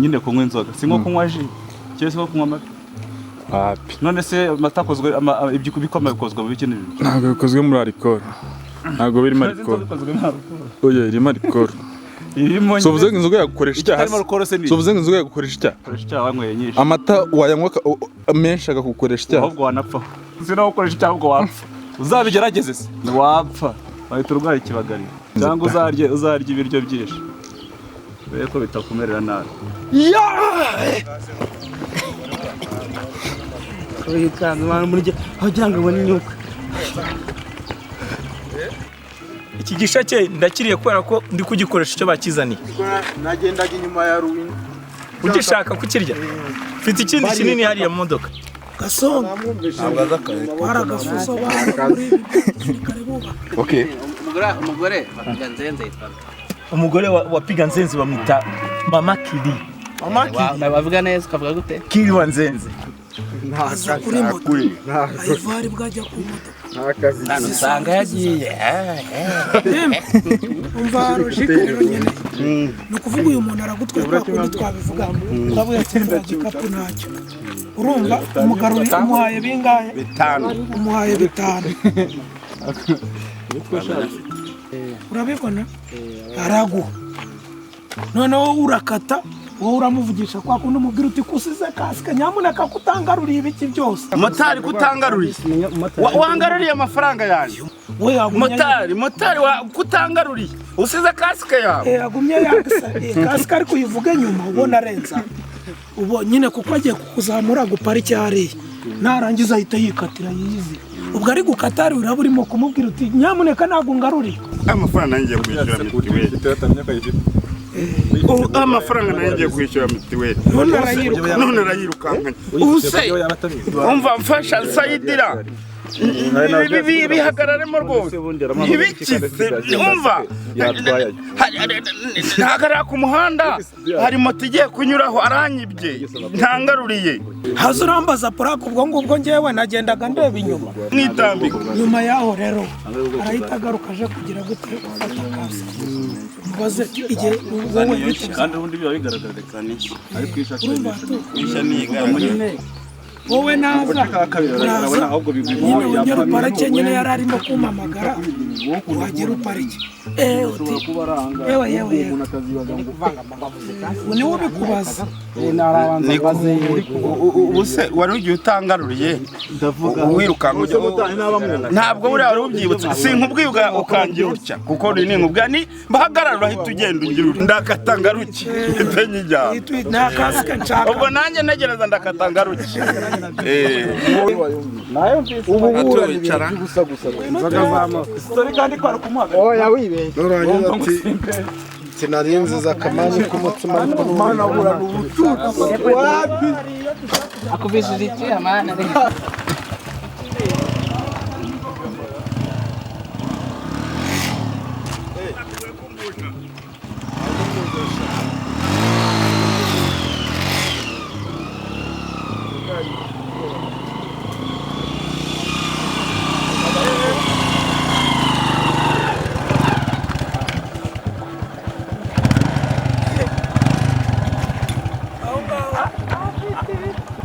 Nyine kunywa inzoga si nko kunywa jus cyangwa se nko kunywa amata. Wapi. None se amata akozwe ibikoma bikozwe mu biki n'ibiki? Ntabwo bikozwe muri alcool, ntabwo birimo None se inzoga alcool. ikozwe muri alcool? Oya, irimo alcool. Irimo. So uvuze ngo inzoga yagukoresha icyaha? Ikitarimo alcool se ni So uvuze ngo inzoga yagukoresha icyaha? Koresha icyaha wanyweye nyinshi. Amata wayanywa menshi akagukoresha icyaha. Ahubwo wanapfa. Si nawe ukoresha icyaha, ahubwo wapfa. Uzabigerageze se, wapfa, wahita urwara ikibagarira, cyangwa uzarye ibiryo byinshi urebe ko bitakumerera nabi. Wikanze abantu muri jye wagira ngo ubone imyuka. Iki gisheke ndakiriye kubera ko ndi kugikoresha icyo bakizaniye. Nagendaga inyuma ya ruwini. Ugishaka kukirya, mfite ikindi kinini hariya mu modoka. Gasongo waragafuso muri gisirikare bubaka. Okay. Umugore wa Nzenze yitwa? Umugore wa Piga Nzenze bamwita Mama Kiri. Bavuga neza, ukavuga gute? Kiri wa Nzenze. Aza kuri moto ayivari bwajya ku modoka. Hano usanga yagiye. Umva logique rero nyine, ni ukuvuga uyu muntu aragutwaye kwa kundi twabivuga, uravuga ati nta gikapu ntacyo, urumva umugaruri umuhaye bingahe? 5. Umuhaye 5, urabibona araguha. Noneho urakata, wowe uramuvugisha kwa kundi umubwira uti kusize kasike, nyamuneka kutangaruriye ibiki byose. Motari, kutangaruriye, wangaruriye amafaranga yanjye. We yagumye. Motari, kutangaruriye, usize kasike yawe. Agumye yakisa kasike, ariko uyivuge nyuma ubona arenza ubo nyine, kuko agiye kukuzamura guparike hariya, narangiza ahita yikatira yiyizi. Ubwo ari gukata hariya uraba urimo kumubwira uti nyamuneka ntabwo ngaruriye. Amafaranga nanjye ngiye kwishyura mituweli. Ubu amafaranga nanjye ngiye kwishyura mituweli. None arayiruka. None arayirukankanye. Ubu se umva, mfasha nsayidira. Bihagararemo rwose, ntibikize. Umva, ntahagarara ku muhanda, hari moto igiye kunyuraho, aranyibye, ntangaruriye. Haza urambaza purake, ubwo ngubwo ngewe nagendaga ndeba inyuma. Mwitambika. Nyuma yaho rero arahita agaruka aje kugira gute? Gufata kasike, mubaze igihe wowe bite. Kandi ubundi biba bigaragara ariko iyo ushaka Urumva tu Ishya niyigaragara. Wowe naza uraza ahubwo nyine wongera uparike nyine, yari arimo kumpamagara, wagera uparike uti yewe yewe yewe, ubu niwe ubikubaza. Ubu se wari ugiye utangaruriye, wirukanka ujya, ntabwo buriya wari ubyibutse. Sinkubwiye ukangira utya, kuko ni nkubwira ni mbahagarara urahita ugenda ugira utya, ndakata ngaruke mpite nyijyana. Nta kasike nshaka. Ubwo nanjye ntegereza, ndakata ngaruke. Ubu Wicara. Story kandi kwari kumuhagarika. Nurangiza ati sinari nziza akamani k'umutsima, ariko n'umwana burana ubucucu wapi. Akuvishije iki amana?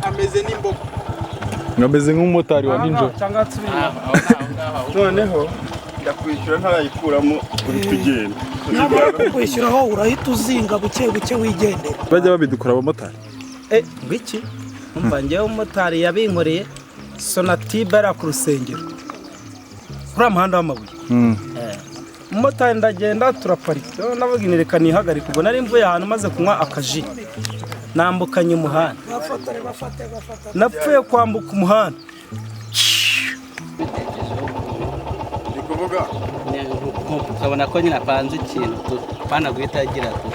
Ameze n'imbogo. Ngameze nk'umumotari wa nijoro. Noneho ndakwishyura ntarayikuramo, uri kugenda. Namara kukwishyuraho urahita uzinga buke buke wigendera. Bajya babidukora abamotari. Ngwiki, umva, njyewe umumotari yabinkoreye Sonatube ari ku rusengero kuri muhanda w'amabuye. Umumotari ndagenda turaparika, noneho navuga nti reka nihagarike. Ubwo nari mvuye ahantu maze kunywa akaji, nambukanye umuhanda. Bafotore, bafate, bafate. Napfuye kwambuka umuhanda. Ni kuvuga. Ukabona ko nyine apanze ikintu tu pana guhita agira tu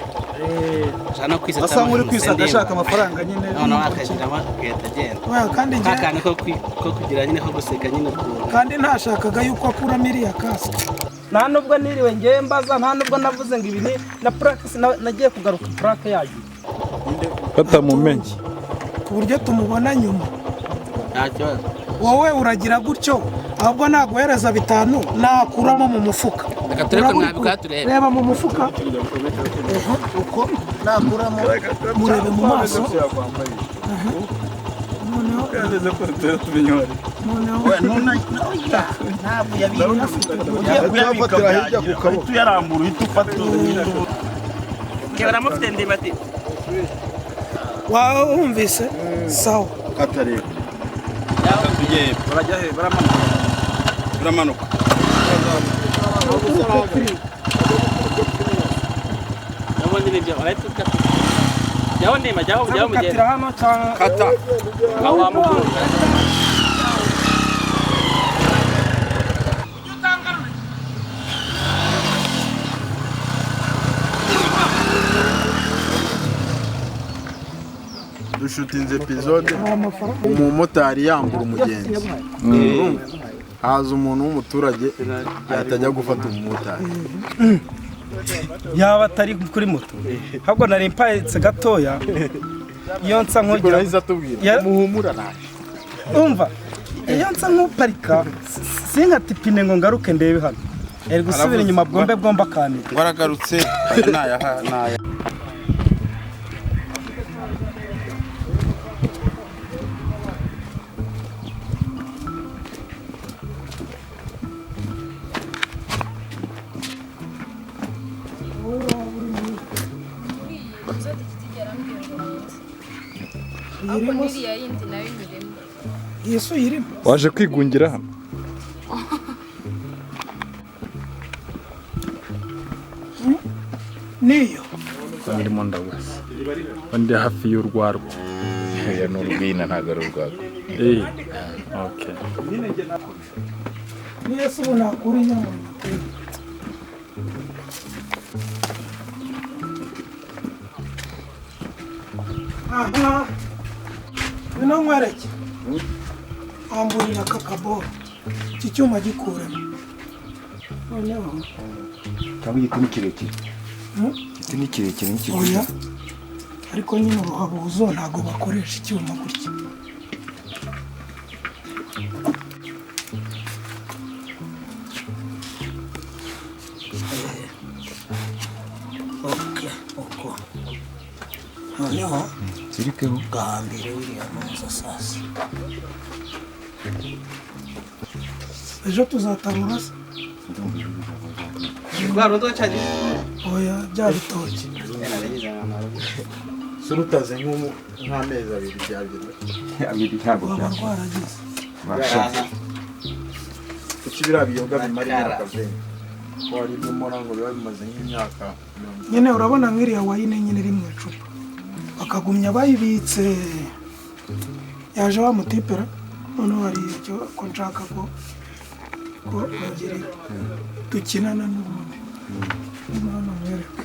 ashaka no kwiseta. Asa nk'uri kwisaka ashaka amafaranga nyine. Noneho akagiramo agahita agenda. Oya, kandi nta njye kantu ko kugira nyine ko guseka nyine ukuntu. Kandi ntashakaga yuko akuramo iriya kasike. Nta nubwo niriwe ngewe mbaza, nta nubwo navuze ngo ibi ni na purake, nagiye kugaruka purake yagiye. Batamumenye. Ku buryo tumubona nyuma. Nta kibazo. Wowe uragira gutyo, ahubwo naguhereza 5 nakuramo mu mufuka. Reka turebe ko nabikora turebe. Reba mu mufuka. Uko nakuramo murebe mu maso. Ntabwo yabika. Ugiye kuyabika uhita uyarambura uhita ufata. Baramufite ndimbati. Wumvise sawa. Kata rero. Barajya he? Baramanuka. Baramanuka. N'ubundi nibyo urahita ukata. Jyaho ndimba, jyaho jyaho mugende. Katira hano cyangwa kata. Aho wamugonga. Dushutinze episode umumotari yambura umugenzi, haza umuntu w'umuturage atajya gufata umumotari. Yaba atari kuri moto ahubwo nari mparitse gatoya iyo nsa nkugira muhumura naje umva iyo nsa nkuparika sinkata ipine ngo ngaruke ndebe hano eri gusubira inyuma bwombe bwomba akanira ngo aragarutse naya naya. Yesu yirimo. Waje kwigungira hano. Niyo. Ndimo ndabasa. Ndi hafi y'urwarwa. Ya ni urwina ntabwo ari urwarwa. Okay. Ni Yesu ubu nakura inyama. Aha. Bino nkwereke. Amburira aka kaboro. Iki cyuma gikuremo. Noneho. Cyangwa igiti ni kirekire. Igiti ni kirekire ni Oya. Ariko nyine uruhabuzo ntabwo bakoresha icyuma gutya. Okay, uko. Noneho zirikeho gahambire uriya muza sasa. Ejo tuzatarura se. Oya bya bitoki. Surutaze nk'amezi abiri byabiri. Abiri ntabwo Waba rwaragize. Kuki biriya biyoga bimara imyaka veni? Ko hari ibyo mbona ngo biba bimaze nk'imyaka. Nyine urabona nk'iriya wayine nyine iri mu icupa. Bakagumya bayibitse. Yaje wa mutipera noneho hari icyo ko nshaka ko bagirira. Dukinana n'ubundi. Hano mwereke.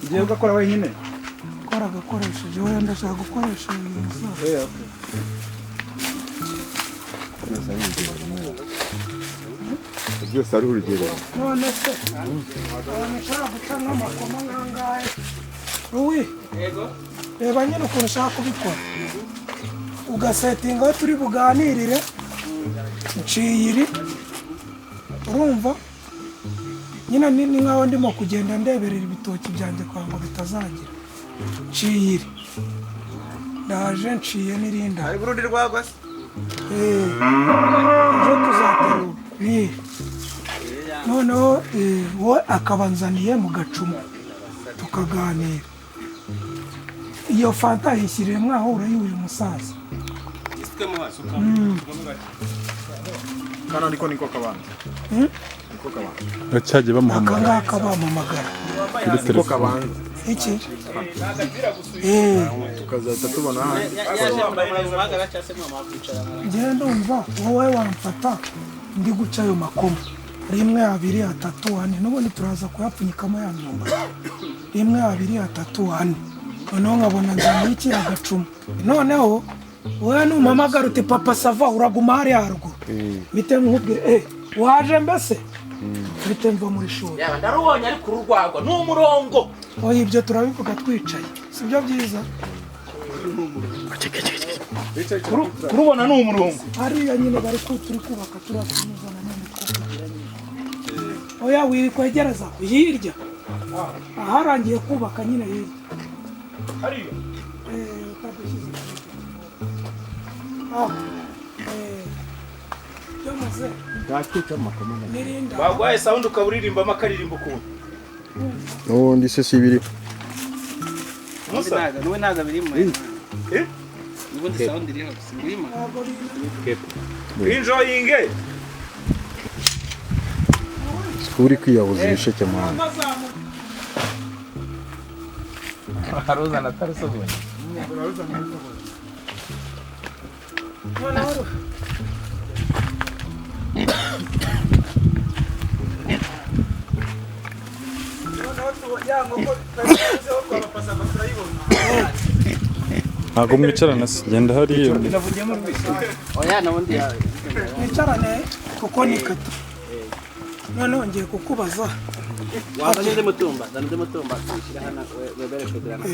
Ugiye ugakora wenyine? Kora agakoresheje we ndashaka gukoresha ibintu. Byose ari urugero. None se abantu ushaka guca nk'amakoma nk'angahe? Ruwi. Yego. Reba nyine ukuntu ushaka kubikora. Ugasetinga aho turi buganirire. Nciye iri. Urumva? Nyine ni nkaho ndimo kugenda ndeberera ibitoki byanjye kwa ngo bitazagira. Nciye iri. Ndaje nciye n'irinda. Ari burundi rwagwa se? Ejo tuzaterura. Noneho we akabanzaniye mu gacuma tukaganira. Iyo fanta yishyiriye mwaho urayuye umusaza. Kana niko niko kabanza. Niko kabanza. Bacyagiye bamuhamagara. Aka ngaka bamuhamagara. Kuri telefone. Iki? Tukazahita tubona ahandi. Njyewe ndumva wowe wamfata ndi guca ayo makoma. Rimwe abiri atatu ane n'ubundi turaza kuyapfunyikamo ya myumbati. Rimwe abiri atatu ane. Noneho nkabona nzaniye iki agacuma. Noneho wowe numpamagara uti papa sava uraguma hariya haruguru. Bite nkubwire waje mbese? Bite mva muri shuri. Yaba ndarubonye ariko ururwagwa ni umurongo. Oya ibyo turabivuga twicaye. Sibyo byiza? Kurubona ni umurongo. Hariya nyine bari ko turi kubaka turafunuzana none twakugira nyine. Oya wiri kwegereza hirya. Aharangiye kubaka nyine hirya. Hariya. Utadushyize. Ah. Byamaze. Nirinda. Bagwaye sound ukaburirimbamo akaririmbo ukuntu. N'ubundi se si ibiri. Musa Nuwe ntago birimo. Eh? Ubundi sound iriho singirimo. Enjoying. Uri kwiyahuza ibisheke mwana. Haruzana atarusoboye. Ntabwo mwicarana se genda hariya. Oya nabundi yawe. Mwicarane kuko ni kata. Noneho ngiye kukubaza. Wazanye undi mutumba, zana undi mutumba tuwushyire hano webere kwegerana.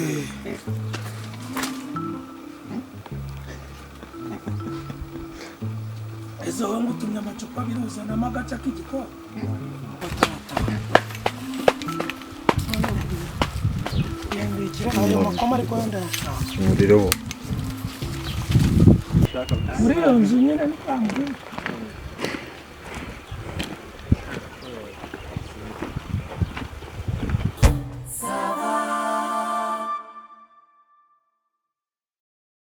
Ese wowe ngutumye amacupa abiri uzanamo agace k'igikoni. Yambikira ayo makoma ariko yo ndayashaka. Umuriro wo. Muri iyo nzu nyine ni kwa muganga.